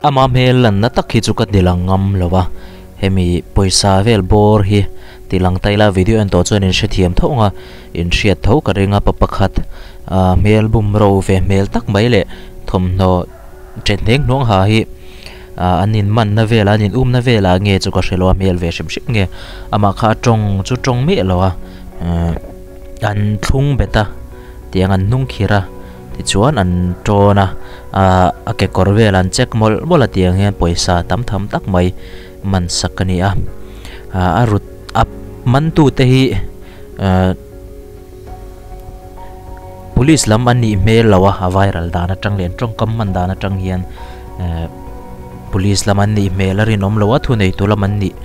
Ama hmel lanna tak hi chu ka tilang ngam lo a, hemi pawisa vel bawr hi tilang ta ila video en tawh chuan in hrethiam tho ang a, in hriat tho ka ring a pa pakhat ah hmel bum ro ve hmel tak mai leh thawmhnaw ṭe hneng hnuang ha hi ah an in manna velah an in umna velah nge chu ka hre lo a hmel ve hrim hrim nge amah kha a tawng chu tawng miah lo a ah an thlung bet a tiang an hnung khirh a. Tichuan an tawn a, ahh a kekawr vel an check mawlh mawlh a tiang hian pawisa tam tham tak mai man sak a ni a, ahh a rut a man tute hi ahh police lam an nih hmel lo a, a viral dan atang leh an tawngkam hman dan atang hian ehh police lam an nih hmel a rinawm lo a, thuneitu lam an nih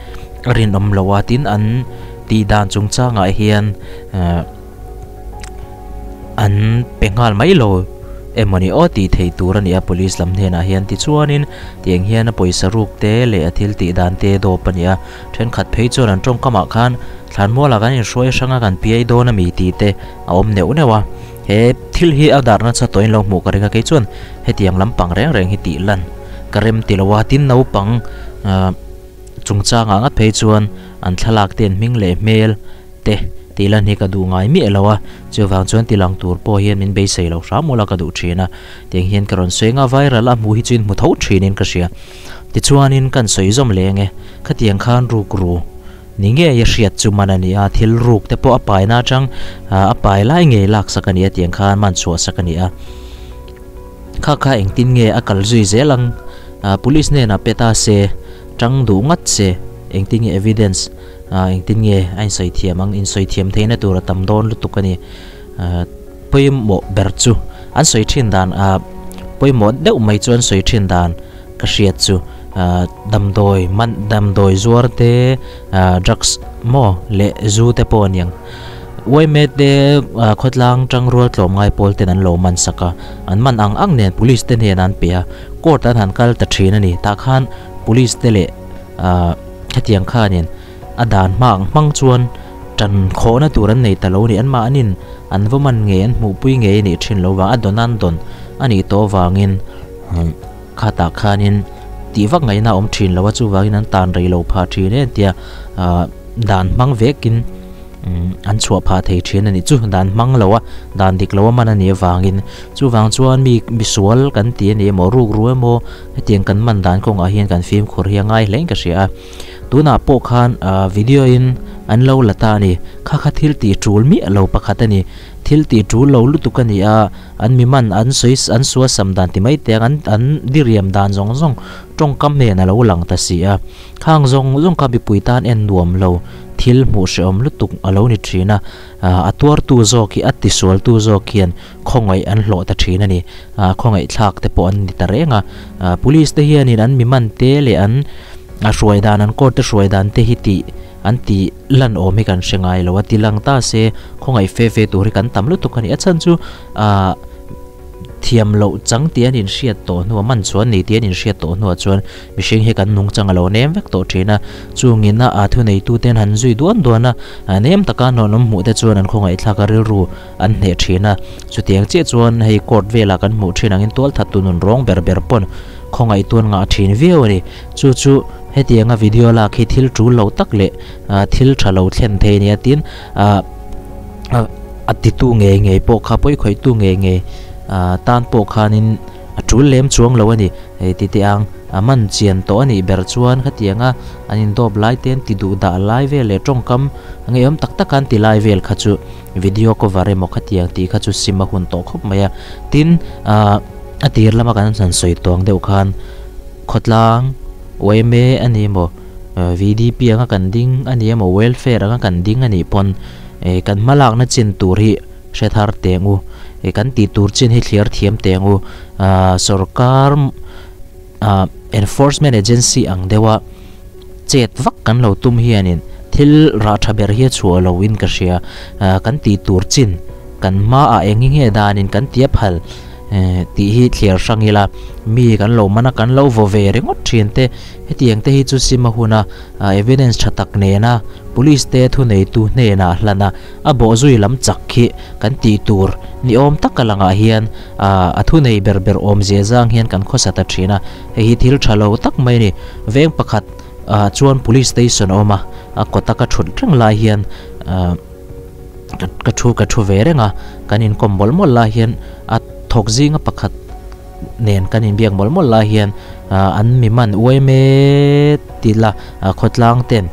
a rinawm lo a, tin an tih dan chungchangah hian ehh. an pe nghal mai lo emawni aw tih theih tur a ni a police lam hnenah hian tichuanin tiang hian a pawisa ruk te leh a thil tih dan te dawp a ni a thenkhat phei chuan an tawngkamah khan thlanmualah kan inhruai hrang a kan piai dawn a mi tih te a awm neuh neuh a he thil hi a darh nasa tawhin lo hmuh ka ring a kei chuan hetiang lampang reng reng hi tih lan ka rem ti lo a tin naupang ah chungchangah ngat phei chuan an thlalak te an hming leh hmel te tih lan hi ka duh ngai miah lo a, chuvang chuan ti lang tur pawh hian min beisei lo hram ula ka duh thin a, tiang hian ka rawn sawi nga viral a hmuh hi chu in hmu tho thinin ka hria. Tichuanin kan sawi zawm leng e, khatiang khan ruk ru ni ngei a hriat chu man a ni a, thil ruk te pawh a pai na atang a pai lai ngei laksak a ni a tiang khan man chhuah sak a ni a, kha kha engtin nge a kal zui zel ang, police hnenah pe ta se, tang duh ngat se, engtin nge evidence. Ah engtin nge a insawi thiam ang? Insawi thiam theihna tur a tam dawn lutuk a ni. Ah pawimawh ber chu an sawi thin dan ah pawimawh deuh mai chu an sawi thin dan ka hriat chu ah damdawi man damdawi zuar te ah drugs maw leh zu te pawh a niang. Uaime te ah khawtlang tangrual tlawmngai pawl ten an lo man sak a, an man ang ang nen police te hnenah an pe a, court an han kal ta thin a ni. Tah khan police te leh ah. Hetiang khanin a dan hma ang hmang chuan tan khawhna tur an nei ta lo ni. Anmahnin an va man ngei, an hmuhpui ngei a nih thin lo vang, a dawn an dawn a nih tawh avangin khatah khanin tih vak ngaihna a awm thin lo a, chuvangin an tan rei lo phah thin em tia dan hmang vekin an chhuah phah thei thin a nih chu. Dan hmang lo a, dan dik lo a man a nih avangin chuvang chuan mi misual kan ti a ni emaw rukru emaw Hetiang kan man dan kawngah hian kan fimkhur hi a ngai hle in ka hria a, tunah pawh khan ah video in an lo la ta a ni, kha kha thil tih tul miah lo pakhat a ni, thil tih tul lo lutuk a ni a, an mi man an sawi an sual sam dan ti mai te ang an an diriam dan zawng zawng tawngkam nen a lo lang ta si a, khang zawng zawng kha mipui tan en nuam lo thil hmuh hrehawm lutuk a lo ni thin a, ah a tuartu zawk hi a tisualtu zawk hian khawngaih an hlawh ta thin a ni. Ah khawngaihthlak te pawh an ni ta reng a. Ah police te hianin an mi man te leh an a hruai dan an court te hruai dan te hi tih an tih lan awm hi kan hre ngai lo a. Ti lang ta se khawngaih fe fe tur hi kan tam lutuk a ni. A chhan chu ah thiam loh chang tih an inhriat tawh hnuah man chuan ni tih an inhriat tawh hnuah chuan Mihring hi kan nungchang a lo nem vek tawh thin a, chungin a a thuneitute an han zui duan duan a, nem taka an rawn awm hmuh te chuan an khawngaihthlak a rilru an hneh thin a. Chutiang chiah chuan hei court velah kan hmuh thin angin tualthattu nun rawng ber ber pawn khawngaihtu an ngah thin viau a ni. Chu chu hetianga video lak hi thil tul lo tak leh thil tha lo thlen thei a nia tin a titu ngei ngei pawh kha pawikhawihtu ngei ngei tan pawh khanin a tul lem chuang lo a ni. Hei ti teh ang, a man chian tawh a nih ber chuan khatianga an indawp lai te an ti duh dah lai vel leh tawngkam ngeiawm tak tak an ti lai vel kha chu video cover emaw khatiang tih kha chu sim a hun tawh khawp mai a. Tin, ah a tir lama kan han sawi tawng deuh khan khawtlang yma a ni emaw VDP anga kan ding a ni emaw welfare anga kan ding a nih pawn kan hmalakna chin tur hi hre thar teh ang u, kan tih tur chin hi thliar thiam teh ang u. Ahh sorkar ahh enforcement agency ang deuha chet vak kan lo tum hianin thil rah tha ber hi a chhuah lo in ka hria. Ahh kan tih tur chin kan hmaah eng nge danin kan tia phal Tih hi thliar hrang ila, mi kan lo man a, kan lo vaw ve ringawt thin te, hetiang te hi chu sim a hun a, evidence tha tak nena police te thuneitu hnenah hlan a, a bawhzui lam chak khi kan tih tur ni awm tak a langah hian a thunei ber ber awmzia zang hian kan khawsa ta thin a, hei hi thil tha lo tak mai a ni. Veng pakhat chuan police station a awm a, a kawta ka thut reng lai hian. Ka thu ka thu ve reng a, kan inkawm mawlh mawlh lai hian a thawk zinga pakhat nen kan inbiak mawlh mawlh lai hian an mi man uai mek ti la khawtlang ten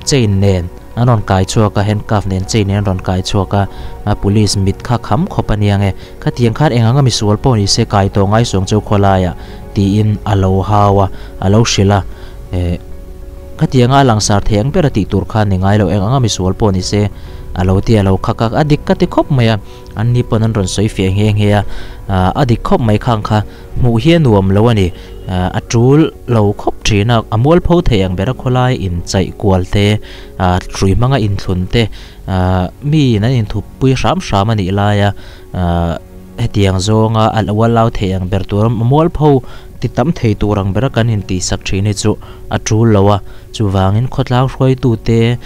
chain nen an rawn kai chhuak a handcuff nen chain nen an rawn kai chhuak a police mit kha kham khawp a nia nge khatiang khan eng anga misual pawh ni se kai tawh ngai sawng cheu khawlaiah tiin a lo hau a a lo hrilh a eh. Khatianga a langsar thei ang ber a tih tur kha ni ngai lo, eng anga misual pawh ni se a lo ti a lo khak a, a dik ka ti khawp mai a, an ni pawn an rawn sawi fiah nghe nghe a, a dik khawp mai khang kha hmuh hi a nuam lo a ni, a tul lo khawp thin a, a mualpho thei ang ber a khawlai inchaih kual te, hrui hmanga inthlun te, mi in an inthup pui hram hram a nih laia hetiang zawnga a lo allow thei ang ber tur a mualpho ti tam thei tur ang bera kan intihsak thin hi chu a tul lo a, chuvangin khawtlang hruaitute,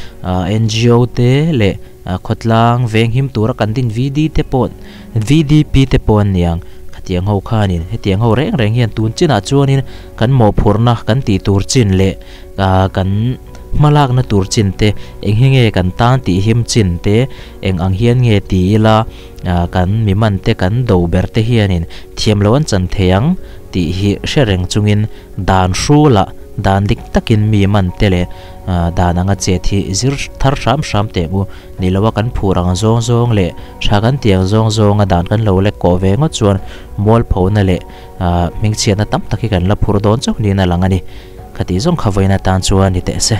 ngo te leh khawtlang venghim tura kan din VD te pawh VDP te pawh an ni ang. Khatiang ho khanin hetiang ho reng reng hian tun chinah chuanin kan mawhphurhna kan tih tur chin leh kan hmalakna tur chin te eng hi nge kan tan tih him chin te eng ang hian nge ti ila kan mi man te kan do ber te hianin thiam lo an chan thei ang tih hi hre reng chungin Dan hrulah dan dik takin mi man te leh dan anga chet hi zir thar hram hram teh u. Ni loa kan phur ang zawng zawng leh tha kan ti ang zawng zawnga dan kan lo lek kawh ve ngawt chuan mualphona leh hmingchhiatna tam tak hi kan la phur dawn chauh niin a lang a ni. Khatih zawng kha vawiin atan chuan ni teh se.